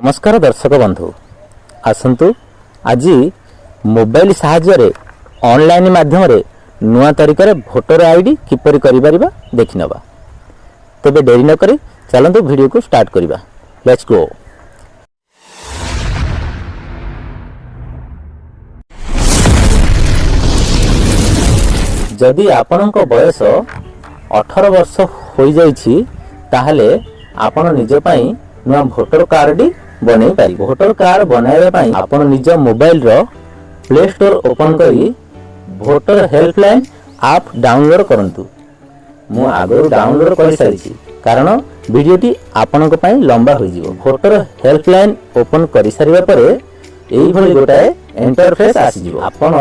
ନମସ୍କାର ଦର୍ଶକ ବନ୍ଧୁ, ଆସନ୍ତୁ ଆଜି ମୋବାଇଲ ସାହାଯ୍ୟରେ ଅନଲାଇନ୍ ମାଧ୍ୟମରେ ନୂଆ ତରିକାରେ ଭୋଟର ଆଇଡି କିପରି କରିପାରିବା ଦେଖିନେବା। ତେବେ ଡେରି ନକରି ଚାଲନ୍ତୁ ଭିଡ଼ିଓକୁ ଷ୍ଟାର୍ଟ କରିବା। Let's go. ଯଦି ଆପଣଙ୍କ ବୟସ 18 ବର୍ଷ ହୋଇଯାଇଛି, ତାହେଲେ ଆପଣ ନିଜ ପାଇଁ ନୂଆ ଭୋଟର କାର୍ଡଟି ବନେଇ ପାରିବେ। ଭୋଟର କାର୍ଡ ବନାଇବା ପାଇଁ ଆପଣ ନିଜ ମୋବାଇଲର ପ୍ଲେ ଷ୍ଟୋର ଓପନ କରି ଭୋଟର ହେଲ୍ପଲାଇନ୍ ଆପ୍ ଡାଉନଲୋଡ୍ କରନ୍ତୁ। ମୁଁ ଆଗରୁ ଡାଉନଲୋଡ୍ କରିସାରିଛି, କାରଣ ଭିଡ଼ିଓଟି ଆପଣଙ୍କ ପାଇଁ ଲମ୍ବା ହୋଇଯିବ। ଭୋଟର ହେଲ୍ପଲାଇନ୍ ଓପନ କରିସାରିବା ପରେ ଏଇଭଳି ଗୋଟାଏ ଇଣ୍ଟରଫେସ୍ ଆସିଯିବ। ଆପଣ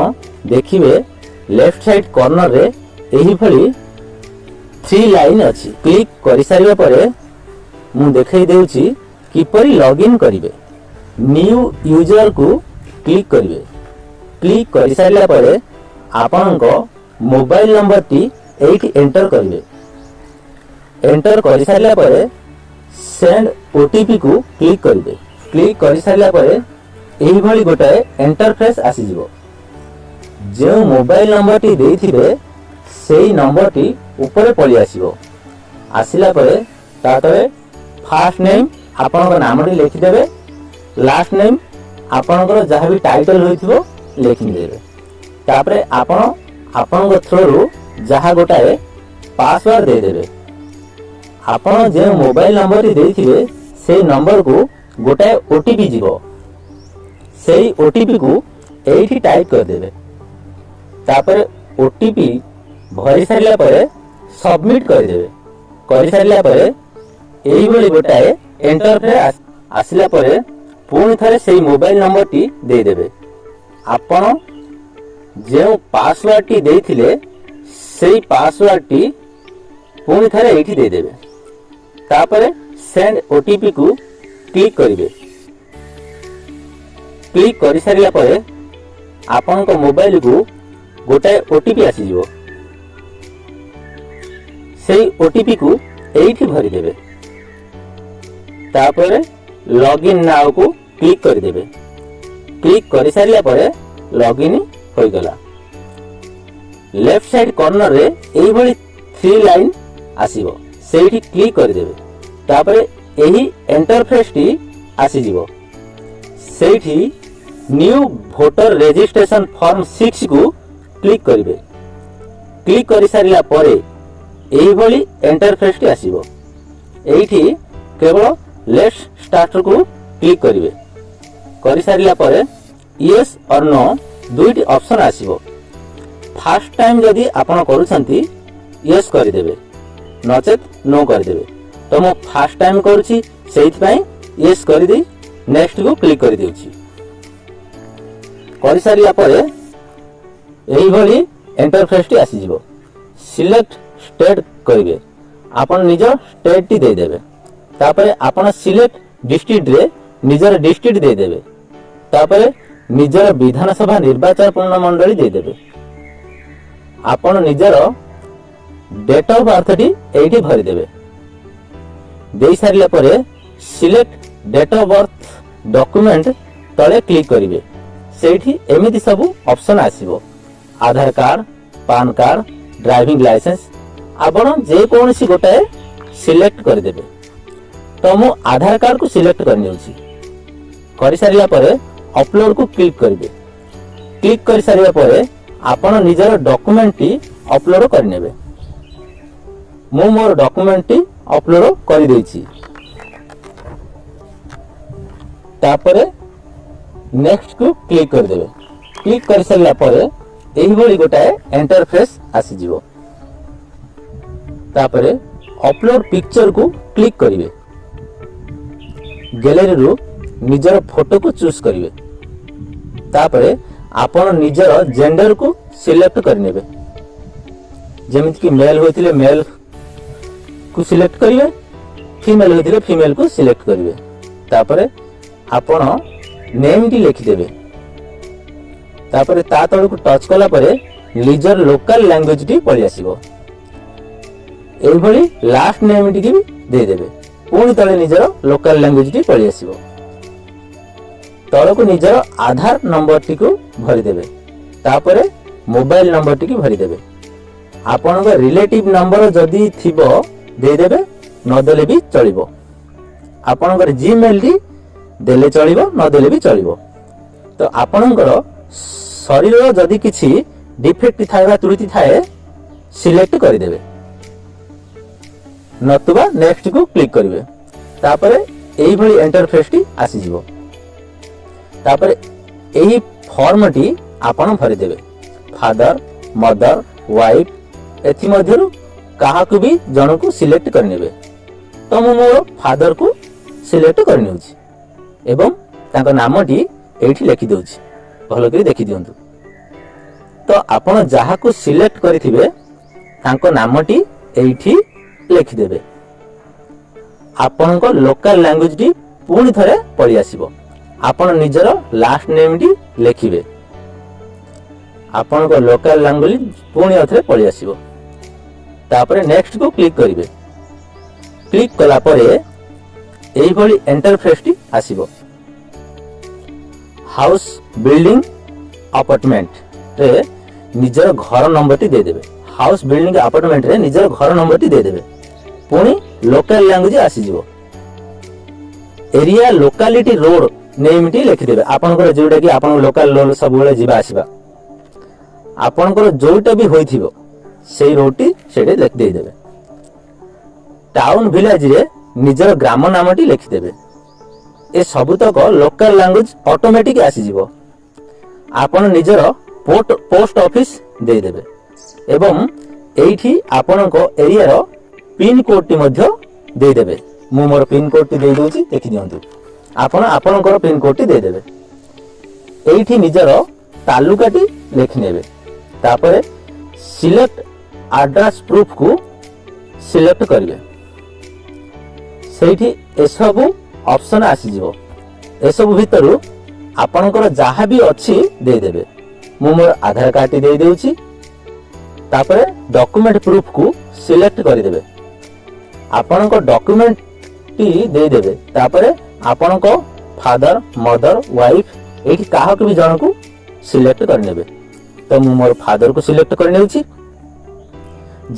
ଦେଖିବେ, ଲେଫ୍ଟ ସାଇଡ୍ କର୍ଣ୍ଣରରେ ଏହିଭଳି ଥ୍ରୀ ଲାଇନ୍ ଅଛି। କ୍ଲିକ୍ କରିସାରିବା ପରେ ମୁଁ ଦେଖାଇ ଦେଉଛି କିପରି ଲଗ୍ଇନ୍ କରିବେ। ନ୍ୟୁ ୟୁଜରକୁ କ୍ଲିକ୍ କରିବେ। କ୍ଲିକ୍ କରିସାରିଲା ପରେ ଆପଣଙ୍କ ମୋବାଇଲ ନମ୍ବରଟି ଏଇଠି ଏଣ୍ଟର କରିବେ। ଏଣ୍ଟର କରିସାରିଲା ପରେ ସେଣ୍ଡ ଓଟିପି କୁ କ୍ଲିକ୍ କରିବେ। କ୍ଲିକ୍ କରିସାରିଲା ପରେ ଏହିଭଳି ଗୋଟାଏ ଇଣ୍ଟରଫେସ୍ ଆସିଯିବ। ଯେଉଁ ମୋବାଇଲ ନମ୍ବରଟି ଦେଇଥିବେ, ସେଇ ନମ୍ବରଟି ଉପରେ ପଳେଇ ଆସିବ। ଆସିଲା ପରେ ତା ତଳେ ଫାର୍ଷ୍ଟ ନେମ୍ ଆପଣଙ୍କ ନାମଟି ଲେଖିଦେବେ। ଲାଷ୍ଟ ନେମ୍, ଆପଣଙ୍କର ଯାହା ବି ଟାଇଟଲ ହୋଇଥିବ ଲେଖିଦେବେ। ତାପରେ ଆପଣ ଆପଣଙ୍କ ଥ୍ରୋରୁ ଯାହା ଗୋଟାଏ ପାସୱାର୍ଡ ଦେଇଦେବେ। ଆପଣ ଯେଉଁ ମୋବାଇଲ ନମ୍ବରଟି ଦେଇଥିବେ, ସେଇ ନମ୍ବରକୁ ଗୋଟାଏ ଓଟିପି ଯିବ। ସେଇ ଓଟିପିକୁ ଏଇଠି ଟାଇପ୍ କରିଦେବେ। ତାପରେ ଓଟିପି ଭରି ସାରିଲା ପରେ ସବମିଟ୍ କରିଦେବେ। କରିସାରିଲା ପରେ ଏଇଭଳି ଗୋଟାଏ ଇଣ୍ଟରଫେସ୍ ଆସିଲା ପରେ ପୁଣି ଥରେ ସେଇ ମୋବାଇଲ ନମ୍ବରଟି ଦେଇଦେବେ। ଆପଣ ଯେଉଁ ପାସୱାର୍ଡଟି ଦେଇଥିଲେ, ସେଇ ପାସୱାର୍ଡଟି ପୁଣି ଥରେ ଏଇଠି ଦେଇଦେବେ। ତାପରେ ସେଣ୍ଡ ଓଟିପି କୁ କ୍ଲିକ୍ କରିବେ। କ୍ଲିକ୍ କରିସାରିଲା ପରେ ଆପଣଙ୍କ ମୋବାଇଲକୁ ଗୋଟାଏ ଓଟିପି ଆସିଯିବ। ସେଇ ଓଟିପି କୁ ଏଇଠି ଭରିଦେବେ। ତାପରେ ଲଗ୍ଇନ୍ ନାଉକୁ କ୍ଲିକ୍ କରିଦେବେ। କ୍ଲିକ୍ କରିସାରିଲା ପରେ ଲଗ୍ଇନ୍ ହୋଇଗଲା। ଲେଫ୍ଟ ସାଇଡ୍ କର୍ଣ୍ଣରରେ ଏଇଭଳି ଥ୍ରୀ ଲାଇନ୍ ଆସିବ, ସେଇଠି କ୍ଲିକ୍ କରିଦେବେ। ତାପରେ ଏହି ଇଣ୍ଟରଫେସଟି ଆସିଯିବ। ସେଇଠି ନ୍ୟୁ ଭୋଟର ରେଜିଷ୍ଟ୍ରେସନ ଫର୍ମ 6କୁ କ୍ଲିକ୍ କରିବେ। କ୍ଲିକ୍ କରିସାରିଲା ପରେ ଏଇଭଳି ଇଣ୍ଟରଫେସଟି ଆସିବ। ଏଇଠି କେବଳ let's ଷ୍ଟାର୍ଟକୁ କ୍ଲିକ୍ କରିବେ। କରିସାରିଲା ପରେ ୟେସ୍ ଅର୍ ନୋ ଦୁଇଟି ଅପସନ୍ ଆସିବ। ଫାର୍ଷ୍ଟ ଟାଇମ୍ ଯଦି ଆପଣ କରୁଛନ୍ତି, ୟେସ୍ କରିଦେବେ, ନଚେତ୍ ନୋ କରିଦେବେ। ତ ମୁଁ ଫାର୍ଷ୍ଟ ଟାଇମ୍ କରୁଛି, ସେଇଥିପାଇଁ ୟେସ୍ କରିଦେଇ ନେକ୍ସଟକୁ କ୍ଲିକ୍ କରିଦେଉଛି। କରିସାରିଲା ପରେ ଏଇଭଳି ଇଣ୍ଟରଫେସଟି ଆସିଯିବ। ସିଲେକ୍ଟ ଷ୍ଟେଟ୍ କରିବେ। ଆପଣ ନିଜ ଷ୍ଟେଟଟି ଦେଇଦେବେ। ତାପରେ ଆପଣ ସିଲେକ୍ଟ ଡିଷ୍ଟ୍ରିକ୍ଟରେ ନିଜର ଡିଷ୍ଟ୍ରିକ୍ଟ ଦେଇଦେବେ। ତାପରେ ନିଜର ବିଧାନସଭା ନିର୍ବାଚନ ମଣ୍ଡଳୀ ଦେଇଦେବେ। ଆପଣ ନିଜର ଡେଟ୍ ଅଫ୍ ବାର୍ଥଟି ଏଇଠି ଭରିଦେବେ। ଦେଇସାରିଲା ପରେ select date of birth document ତଳେ କ୍ଲିକ୍ କରିବେ। ସେଇଠି ଏମିତି ସବୁ ଅପସନ୍ ଆସିବ: ଆଧାର card, PAN card, driving licence. ଆପଣ ଯେକୌଣସି ଗୋଟାଏ ସିଲେକ୍ଟ କରିଦେବେ। ତ ମୁଁ ଆଧାର କାର୍ଡକୁ ସିଲେକ୍ଟ କରିନେଉଛି। କରିସାରିଲା ପରେ ଅପଲୋଡକୁ କ୍ଲିକ୍ କରିବେ। କ୍ଲିକ୍ କରିସାରିବା ପରେ ଆପଣ ନିଜର ଡକୁମେଣ୍ଟଟି ଅପଲୋଡ କରିନେବେ। ମୁଁ ମୋର ଡକୁମେଣ୍ଟଟି ଅପଲୋଡ କରିଦେଇଛି। ତାପରେ ନେକ୍ସଟକୁ କ୍ଲିକ୍ କରିଦେବେ। କ୍ଲିକ୍ କରିସାରିଲା ପରେ ଏହିଭଳି ଗୋଟାଏ ଇଣ୍ଟରଫେସ୍ ଆସିଯିବ। ତାପରେ ଅପଲୋଡ ପିକ୍ଚରକୁ କ୍ଲିକ୍ କରିବେ। ଗ୍ୟାଲେରୀରୁ ନିଜର ଫଟୋକୁ ଚୁଜ୍ କରିବେ। ତାପରେ ଆପଣ ନିଜର ଜେଣ୍ଡରକୁ ସିଲେକ୍ଟ କରିନେବେ। ଯେମିତିକି ମେଲ୍ ହୋଇଥିଲେ ମେଲ୍ କୁ ସିଲେକ୍ଟ କରିବେ, ଫିମେଲ୍ ହୋଇଥିଲେ ଫିମେଲ୍ କୁ ସିଲେକ୍ଟ କରିବେ। ତାପରେ ଆପଣ ନେମ୍ଟି ଲେଖିଦେବେ। ତାପରେ ତା ତଳକୁ ଟଚ୍ କଲା ପରେ ନିଜର ଲୋକାଲ ଲାଙ୍ଗୁଏଜଟି ପଳେଇ ଆସିବ। ଏଇଭଳି ଲାଷ୍ଟ ନେମ୍ଟିକି ବି ଦେଇଦେବେ। ପୁଣି ତଳେ ନିଜର ଲୋକାଲ ଲାଙ୍ଗୁଏଜଟି ପଳେଇ ଆସିବ। ତଳକୁ ନିଜର ଆଧାର ନମ୍ବରଟିକୁ ଭରିଦେବେ। ତାପରେ ମୋବାଇଲ ନମ୍ବରଟିକୁ ଭରିଦେବେ। ଆପଣଙ୍କ ରିଲେଟିଭ ନମ୍ବର ଯଦି ଥିବ ଦେଇଦେବେ, ନଦେଲେ ବି ଚଳିବ। ଆପଣଙ୍କର ଜିମେଲଟି ଦେଲେ ଚଳିବ, ନଦେଲେ ବି ଚଳିବ। ତ ଆପଣଙ୍କର ଶରୀରର ଯଦି କିଛି ଡିଫେକ୍ଟ ଥାଏ ବା ତ୍ରୁଟି ଥାଏ, ସିଲେକ୍ଟ କରିଦେବେ, ନତୁବା ନେକ୍ସଟ କୁ କ୍ଲିକ୍ କରିବେ। ତାପରେ ଏଇଭଳି ଇଣ୍ଟରଫେସଟି ଆସିଯିବ। ତାପରେ ଏହି ଫର୍ମଟି ଆପଣ ଭରିଦେବେ। ଫାଦର, ମଦର, ୱାଇଫ, ଏଥିମଧ୍ୟରୁ କାହାକୁ ବି ଜଣକୁ ସିଲେକ୍ଟ କରିନେବେ। ତ ମୁଁ ମୋର ଫାଦରକୁ ସିଲେକ୍ଟ କରିନେଉଛି ଏବଂ ତାଙ୍କ ନାମଟି ଏଇଠି ଲେଖିଦେଉଛି। ଭଲ କରି ଦେଖିଦିଅନ୍ତୁ। ତ ଆପଣ ଯାହାକୁ ସିଲେକ୍ଟ କରିଥିବେ, ତାଙ୍କ ନାମଟି ଏଇଠି ଲେଖିଦେବେ। ଆପଣଙ୍କ ଲୋକାଲ ଲାଙ୍ଗୁଏଜଟି ପୁଣି ଥରେ ପଳେଇ ଆସିବ। ଆପଣ ନିଜର ଲାଷ୍ଟ ନେମ୍ଟି ଲେଖିବେ। ଆପଣଙ୍କ ଲୋକାଲ ଲାଙ୍ଗୁଏଜ ପୁଣି ଆଉଥରେ ପଳେଇ ଆସିବ। ତାପରେ ନେକ୍ସଟ କୁ କ୍ଲିକ୍ କରିବେ। କ୍ଲିକ୍ କଲା ପରେ ଏଇଭଳି ଇଣ୍ଟରଫେସଟି ଆସିବ। ହାଉସ୍, ବିଲ୍ଡିଂ, ଆପାର୍ଟମେଣ୍ଟରେ ନିଜର ଘର ନମ୍ବରଟି ଦେଇଦେବେ। ହାଉସ୍, ବିଲ୍ଡିଂ, ଆପାର୍ଟମେଣ୍ଟରେ ନିଜର ଘର ନମ୍ବରଟି ଦେଇଦେବେ। ପୁଣି ଲୋକାଲ ଲାଙ୍ଗୁଏଜ ଆସିଯିବ। ଏରିଆ, ଲୋକାଲିଟି, ରୋଡ ନେମ୍ଟି ଲେଖିଦେବେ ଆପଣଙ୍କର, ଯୋଉଟା କି ଆପଣଙ୍କ ଲୋକାଲ ରୋଡ, ସବୁବେଳେ ଯିବା ଆସିବା ଆପଣଙ୍କର ଯୋଉଟା ବି ହୋଇଥିବ, ସେଇ ରୋଡଟି ସେଠି ଲେଖି ଦେଇଦେବେ। ଟାଉନ, ଭିଲେଜରେ ନିଜର ଗ୍ରାମ ନାମଟି ଲେଖିଦେବେ। ଏ ସବୁତକ ଲୋକାଲ ଲାଙ୍ଗୁଏଜ ଅଟୋମେଟିକ ଆସିଯିବ। ଆପଣ ନିଜର ପୋଷ୍ଟ ଅଫିସ ଦେଇଦେବେ ଏବଂ ଏଇଠି ଆପଣଙ୍କ ଏରିଆର ପିନ୍ କୋଡଟି ମଧ୍ୟ ଦେଇଦେବେ। ମୁଁ ମୋର ପିନ୍ କୋଡଟି ଦେଇଦେଉଛି, ଦେଖିଦିଅନ୍ତୁ। ଆପଣ ଆପଣଙ୍କର ପିନ୍ କୋଡଟି ଦେଇଦେବେ। ଏଇଠି ନିଜର ତାଲୁକାଟି ଲେଖିନେବେ। ତାପରେ ସିଲେକ୍ଟ ଆଡ୍ରେସ ପ୍ରୁଫକୁ ସିଲେକ୍ଟ କରିବେ। ସେଇଠି ଏସବୁ ଅପସନ ଆସିଯିବ। ଏସବୁ ଭିତରୁ ଆପଣଙ୍କର ଯାହା ବି ଅଛି ଦେଇଦେବେ। ମୁଁ ମୋର ଆଧାର କାର୍ଡଟି ଦେଇଦେଉଛି। ତାପରେ ଡକୁମେଣ୍ଟ ପ୍ରୁଫକୁ ସିଲେକ୍ଟ କରିଦେବେ। ଆପଣଙ୍କ ଡକୁମେଣ୍ଟଟି ଦେଇଦେବେ। ତାପରେ ଆପଣଙ୍କ ଫାଦର, ମଦର, ୱାଇଫ, ଏଇଠି କାହାକୁ ବି ଜଣକୁ ସିଲେକ୍ଟ କରିନେବେ। ତ ମୁଁ ମୋର ଫାଦରକୁ ସିଲେକ୍ଟ କରିନେଉଛି।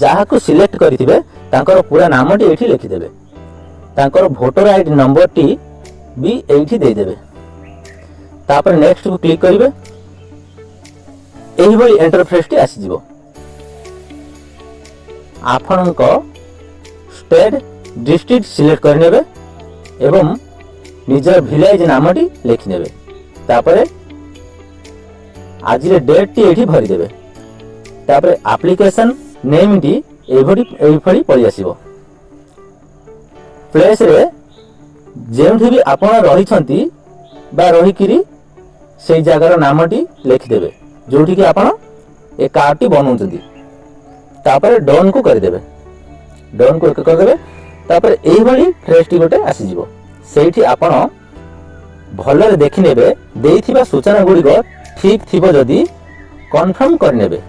ଯାହାକୁ ସିଲେକ୍ଟ କରିଥିବେ, ତାଙ୍କର ପୁରା ନାମଟି ଏଇଠି ଲେଖିଦେବେ। ତାଙ୍କର ଭୋଟର ଆଇଡି ନମ୍ବରଟି ବି ଏଇଠି ଦେଇଦେବେ। ତାପରେ ନେକ୍ସଟକୁ କ୍ଲିକ୍ କରିବେ। ଏହିଭଳି ଇଣ୍ଟରଫେସଟି ଆସିଯିବ। ଆପଣଙ୍କ ଷ୍ଟେଟ୍, ଡିଷ୍ଟ୍ରିକ୍ଟ ସିଲେକ୍ଟ କରିନେବେ ଏବଂ ନିଜର ଭିଲେଜ ନାମଟି ଲେଖିନେବେ। ତାପରେ ଆଜିର ଡେଟ୍ଟି ଏଇଠି ଭରିଦେବେ। ତାପରେ ଆପ୍ଲିକେସନ ନେମ୍ଟି ଏଇଭଳି ଏଇଭଳି ପଳେଇ ଆସିବ। ପ୍ଲେସରେ ଯେଉଁଠି ବି ଆପଣ ରହିଛନ୍ତି ବା ରହିକିରି, ସେଇ ଜାଗାର ନାମଟି ଲେଖିଦେବେ, ଯୋଉଠିକି ଆପଣ ଏ କାର୍ଡଟି ବନଉଛନ୍ତି। ତାପରେ ଡନ୍ କୁ କରିଦେବେ। ଡନ୍ କୁ କରିଦେବେ। ତାପରେ ଏଇଭଳି ଫ୍ରେଶଟି ଗୋଟେ ଆସିଯିବ। ସେଇଠି ଆପଣ ଭଲରେ ଦେଖିନେବେ। ଦେଇଥିବା ସୂଚନା ଗୁଡ଼ିକ ଠିକ ଥିବ ଯଦି, କନଫର୍ମ କରିନେବେ।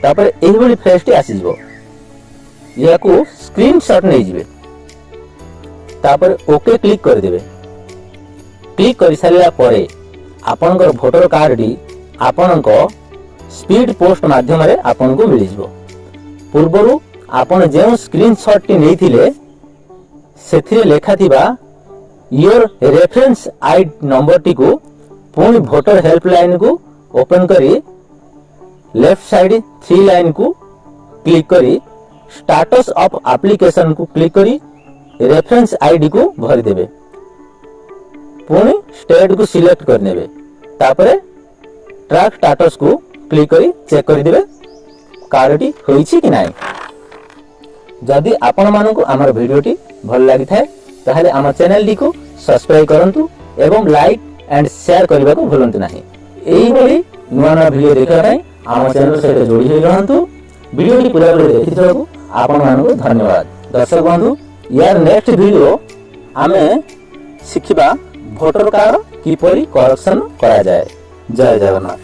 ତାପରେ ଏଇଭଳି ଫ୍ରେଶଟି ଆସିଯିବ। ଏହାକୁ ସ୍କ୍ରିନଶଟ ନେଇଯିବେ। ତାପରେ ଓକେ କ୍ଲିକ୍ କରିଦେବେ। କ୍ଲିକ୍ କରିସାରିଲା ପରେ ଆପଣଙ୍କର ଭୋଟର କାର୍ଡଟି ଆପଣଙ୍କ ସ୍ପିଡ ପୋଷ୍ଟ ମାଧ୍ୟମରେ ଆପଣଙ୍କୁ ମିଳିଯିବ। ପୂର୍ବରୁ ଆପଣ ଯେଉଁ ସ୍କ୍ରିନଶଟଟି ନେଇଥିଲେ, ସେଥିରେ ଲେଖାଥିବା your reference ID ନମ୍ବରଟିକୁ ପୁଣି ଭୋଟର ହେଲ୍ପଲାଇନକୁ ଓପନ କରି ଲେଫ୍ଟ ସାଇଡ୍ ଥ୍ରୀ ଲାଇନକୁ କ୍ଲିକ୍ କରି ଷ୍ଟାଟସ୍ ଅଫ୍ ଆପ୍ଲିକେସନକୁ କ୍ଲିକ୍ କରି ରେଫରେନ୍ସ ଆଇଡିକୁ ଭରିଦେବେ। ପୁଣି ଷ୍ଟେଟକୁ ସିଲେକ୍ଟ କରିନେବେ। ତାପରେ ଟ୍ରାକ୍ ଷ୍ଟାଟସକୁ କ୍ଲିକ୍ କରି ଚେକ୍ କରିଦେବେ କାର୍ଡଟି ହୋଇଛି କି ନାହିଁ। ଯଦି ଆପଣମାନଙ୍କୁ ଆମର ଭିଡ଼ିଓଟି ଭଲ ଲାଗିଥାଏ, ତାହେଲେ ଆମ ଚ୍ୟାନେଲଟିକୁ ସବସ୍କ୍ରାଇବ କରନ୍ତୁ ଏବଂ ଲାଇକ୍ ଆଣ୍ଡ ସେୟାର କରିବାକୁ ଭୁଲନ୍ତୁ ନାହିଁ। ଏଇଭଳି ନୂଆ ନୂଆ ଭିଡ଼ିଓ ଦେଖିବା ପାଇଁ ଆମ ଚ୍ୟାନେଲ ସହିତ ଯୋଡ଼ି ହୋଇ ରହନ୍ତୁ। ଭିଡ଼ିଓଟି ପୁରାପୁରି ଦେଖିଥିବାକୁ ଆପଣମାନଙ୍କୁ ଧନ୍ୟବାଦ। ଦର୍ଶକ ବନ୍ଧୁ, ୟାର ନେକ୍ସଟ ଭିଡ଼ିଓ ଆମେ ଶିଖିବା ଭୋଟର କାର୍ଡ କିପରି କରେକ୍ସନ କରାଯାଏ। ଜୟ ଜଗନ୍ନାଥ।